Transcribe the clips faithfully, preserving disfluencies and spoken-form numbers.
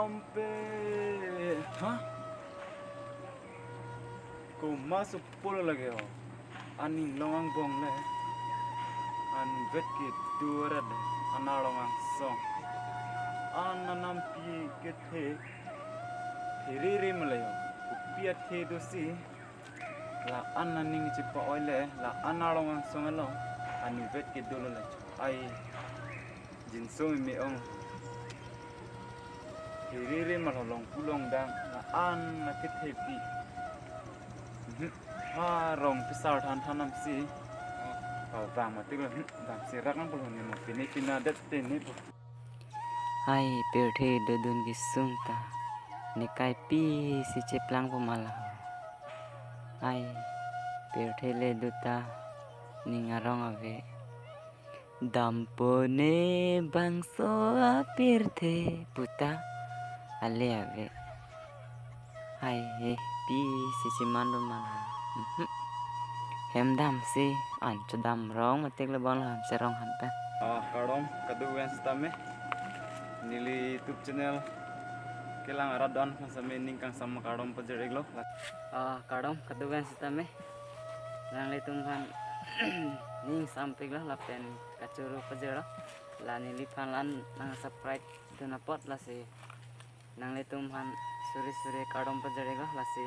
Ampe, ha? Komat si pulo lake ho. An inglong angbong le. An vet kedo rat, an arong angsong. An anampi kethe. Pherere ma le ho. Kopi athe dosi. La-an aning chepa-oi le, la-an arong angsong along, an vet kedo lo le. Ai, jinso me ong. Pherere ma lo, long pu long dang, la-an akethepi. Mhm. Ha rong pisar than than nam si. Pavang mati lo, mhm, dam si rak nang pulo ne mo, pine pina det te ne po. Ai, pirthe dodun kesung ta, ne kai pi si cheplang po ma la. Ai, pirthe le do ta, ning arong ave. Dampo ne bangso apirthe pu ta, ale ave. Hai, eh, pi si cheman do ma la. Mhm. Hem dam si, an chodam rong mati lo, bang lo hem cherong han ta. Ah, kardom, kadokave an sitame. Neli YouTube channel kelang arat do-an aphan sitame ning kangsam kardom pajir iklo. Ah, kardom, kadokave an sitame. Nanglitum aphan ning sampik lo, lapen kachoro pajir lo. La neliphan la-an nang subscribe dun apot lasi nanglitum aphan suri suri kardom pajir iklo, lasi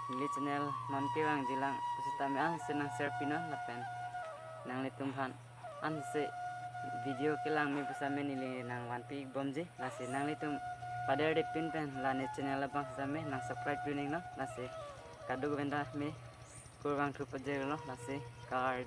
neli channel non kevangji lang pusitame ansi nang share pinon lapen nanglitum aphan ansi video kelang me pusitame neli nang vanpi bomji, lasi nanglitum pader de pin pen la ne channel abang sitame nang subscribe dun iknon, lasi kadokave an sitame kurvangthu pajir lo, lasi kardom.